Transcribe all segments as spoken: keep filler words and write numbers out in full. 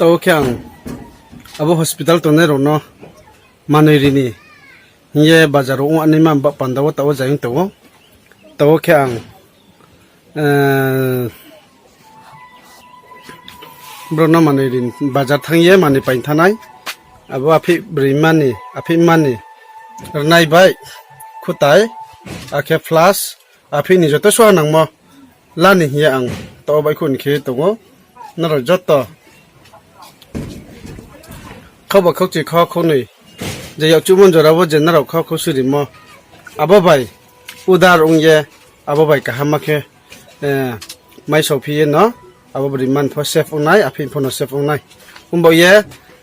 Taoh khe ang abo hospital tongnai rao no manoi ri ni hing ye bazar wo ong ani ma ba panda wo taoh wo zai ong tong ou. Taoh khe ang, eh, brouh no manoi ri ni bazar thanng ye manoi pai thanng nai. Abo aphih broi mani, aphih mani rnai bai khutai, akhe plus aphih ni joto suha nangmo la ni hing ye ang taoh wo baihkhouh ni khe tong ou. Nrao joto khauba khauchi khau khaunoi, je yakchuhmo jora wo je nrao khau khau surimo, abo bai udar ong ye, abo bai kaham khe, eh, mai saophi ye no, abo broi mani pho safe ong nai, aphih pho no safe ong nai. Ongbo ye,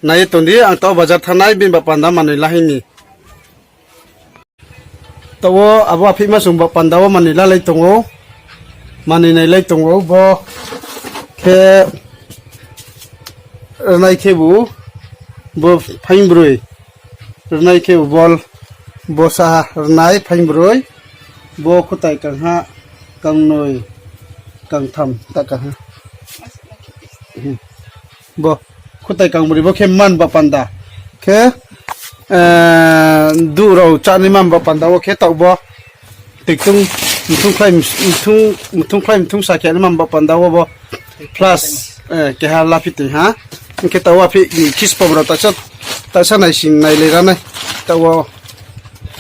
nai ye tong di, ang taoh bazar thanng nai, bini ba panda manoi la hing ni. Taoh wo abo aphih ma sung ba panda wo manoi lalai tong ou, manoi nailai tong ou, bo khe rnai khebu, bo phaingbroi, rnai khebu bol, bo sa rnai phaingbroi, bo khutai kangha, kangnoi, kangtham ta kangha. Bo khutai kangbroi bo khe man ba panda. Khe, eh, duh rao chá ni man ba panda wo khe taoh bo tiktung, mthung khlai, mthung, mthung khlai, mthung sa khe ni man ba panda wo bo plus, eh, keha laphi tong ha. Hing khe taoh wo aphih ni khispom rao taisa, taisa naising nailai ra nai. Taoh wo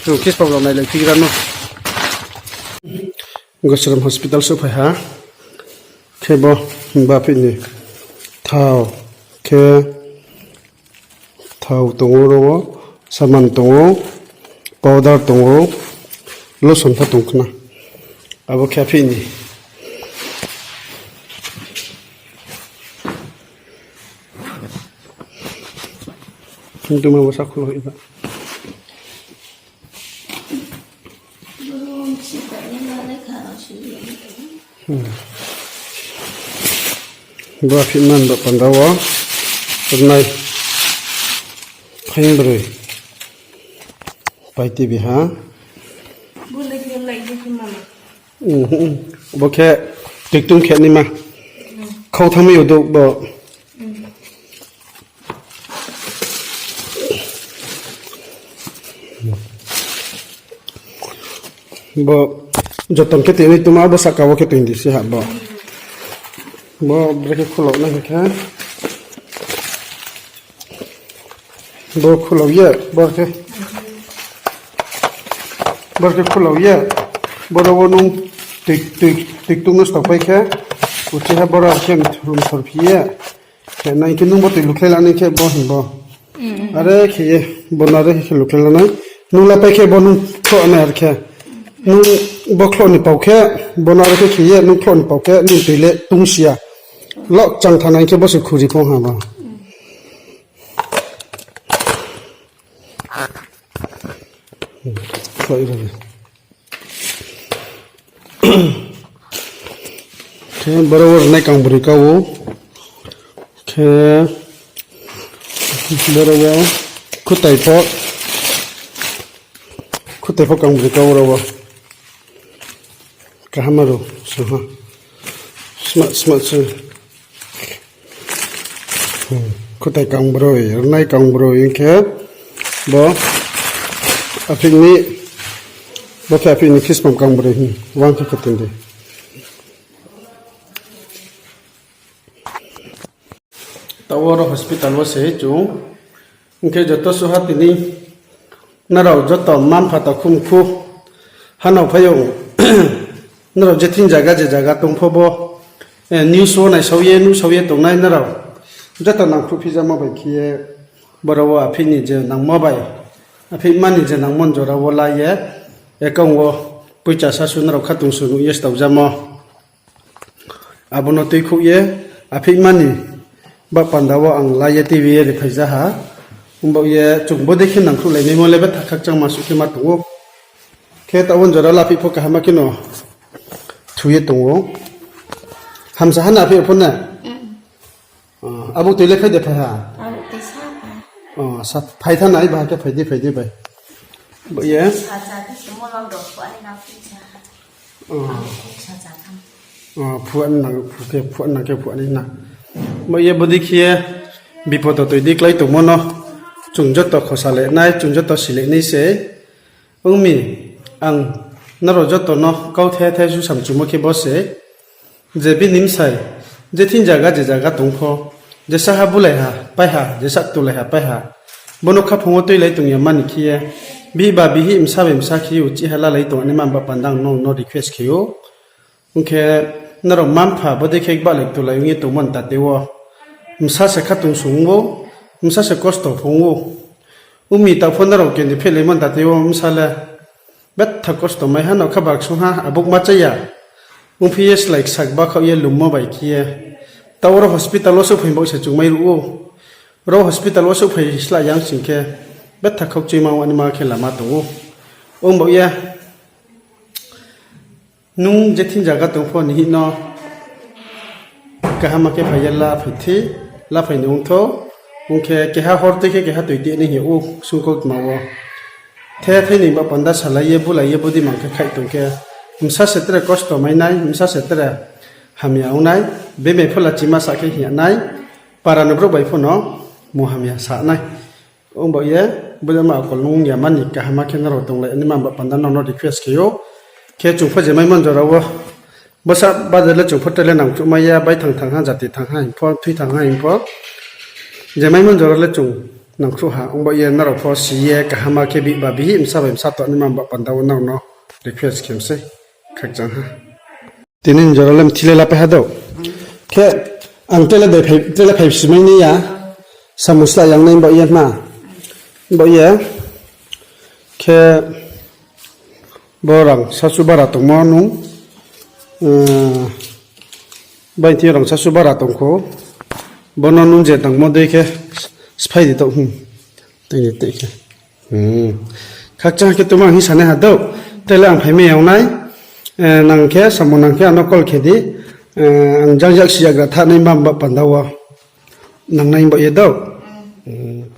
chung khispom rao nailai phi ra no. Gosram hospital souhphai ha. Khe bo, ba aphih ni thao, khe thao tong ou ro wo, saman tong ou, powder tong ou, lotion pho tong khna. Abo khe aphih ni. Hing tongma bo sakhulo iba. Bo aphih man ba panda wo rnai phaingbroi pai tibi ha. Bo khe tiktung khe ni ma. Khau thanngmai yo douh bo. Bo joton khe tini tuma bo saka wo khe tini di se ha bo. Bo brekhe khulok nai khe. Bo khulok ye, bo khe. Bo khe khulok ye. Boro wo nung tik, tik, tiktung no stokpai khe. Uchi ha boro khe mthor, mthor phi ye. Khe nai khe nung bo tui lukhlai lanai khe bo hing bo. Are khe ye, bo no are khe lukhlai lanai. Nung lapai khe bo nung khloh nai are khe. Nung bo khloh ni pau khe, bo no are khe khe ye, nung khloh ni pau khe, nung tui le tungsi ya. Lok chang thanai khe bo se khuri phong ha bo. Khloh iba. Khe boro wo rnai kangbroi ka ou. Khe boro wo khutai pho, khutai pho kangbroi ka ou ro wo. Kaham aro sung ha. Smat, smat se. Khutai kangbroi, rnai kangbroi hing khe bo aphih ni, bo khe aphih ni khispom kangbroi hing, wang khe khe tong di. Taoh wo ro hospital wo se chung. Hing khe joto suha tini nrao joto mma-mpha takhumkhu hanao phaiyong, nrao je thing zaga je zaga tong pho bo, eh, news wo naisao ye, nuhsao ye tongnai nrao joto nangkhruh phijamo bai khe ye, boro wo aphih ni je nangmo bai, aphih mani je nangmo jora wo la ye, account wo poicha sasu nrao khatungsu nuh ye staojamo. Abo no tuikhouh ye, aphih mani ba panda wo ang la ye tui ye ri phai ja ha. Himba ye chung bodei khe nangkhruhlai naimo le betha khakchangma suh khe ma tong ou. Khe taoh wo jora laphih pho kaham khe no thu ye tong ou. Hamsa ha na aphih pho na? Abo tui le phai de phai ha? Phai tha nai, baha khe phai di, phai di bai. Bo ye. Phuh ani nang, phuh khe phuh ani nang khe phuh ani na. Bo ye bodei khe ye. Bipodo toi di klái tongmo no chung joto khosa le nai, chung joto si le nai se. Ong mi, ang nrao joto no kauthai thai su samchumo khe bo se, je bini bsai je thing zaga je zaga tong pho, je saha bulaiha paiha, je sa tulaiha paiha, bo no khaphang wo tuilai tong ya mani khe ye, bihih ba bihih, bsa bai bsa khe ye uchih ha lalai tong ani mma-mpha panda ang nrao no request khe ou. Ong khe nrao mma-mpha bodei khe gbahlai tulai ong ye tongmo ni tate wo, bsa se khatungsung ou, bsa se kosto phung ou. Ong mi, taoh pho nrao kendi phehlaimo ni tate wo bsa le betha kosto mai ha, nokha barksung ha, abouh ma chá ya. Ongphi ye slái ksa bakhaoh ye lummo bai khe ye, taoh oro hospital wo souhphai baoh se chung mairuh ou. Oro hospital wo souhphai slah yang sing khe, betha khaukchuima wo ani ma khe lama tong ou. Ong baoh ye, nung je thing zaga tong pho nihih no kaham khe phai ye laphai thi, laphai ni ong thou. Ong khe keha hor tui khe keha toi tui ni hing ou sungkautma wo. The thai ni ba panda salai ye bulai ye bodei mang khe khaih tong khe, bsa se tre kosto mai nai, bsa se tre hamya ong nai, bemai pho lachima sa khe hing ya nai, para ni brouh bai pho no mung hamya sa nai. Ong baoh ye, bodei ma akol nung ya mani kaham khe nrao tonglai ani mma-mpha panda nrao no request khe ou. Khe chung pho je maimo ni jora wo, bsa bade le chung pho tre le nangkhruh mai ya, baithang thang ha, jati thang ha hing pho, thui thang ha hing pho, je maimo ni jora le chung nangkhruh ha. Ong baoh ye nrao pho si ye kaham khe bihih ba bihih, bsa bai bsa to ani mma-mpha panda wo nrao no request khe mi sei, khakchang ha. Tini ni jora le mthi le lapai ha dou. Khe ang tre le phai, tre le phai simai nai ya. Samung slah yang nai baoh ye ma. Baoh ye. Khe bo rang sasu bara tongmo nung. Bai thing rang sasu bara tong kho. Bo no nung je tangmo dei khe sphai di tong. Tini tei khe. Khakchang khe tongma ang hing sanai ha dou. Tre le ang phaimai yang nai. Nang khe, samung nang khe ano call khe di. Ang jang yak si yagra thanai mma-mpha panda wo. Nangnai baoh ye dou.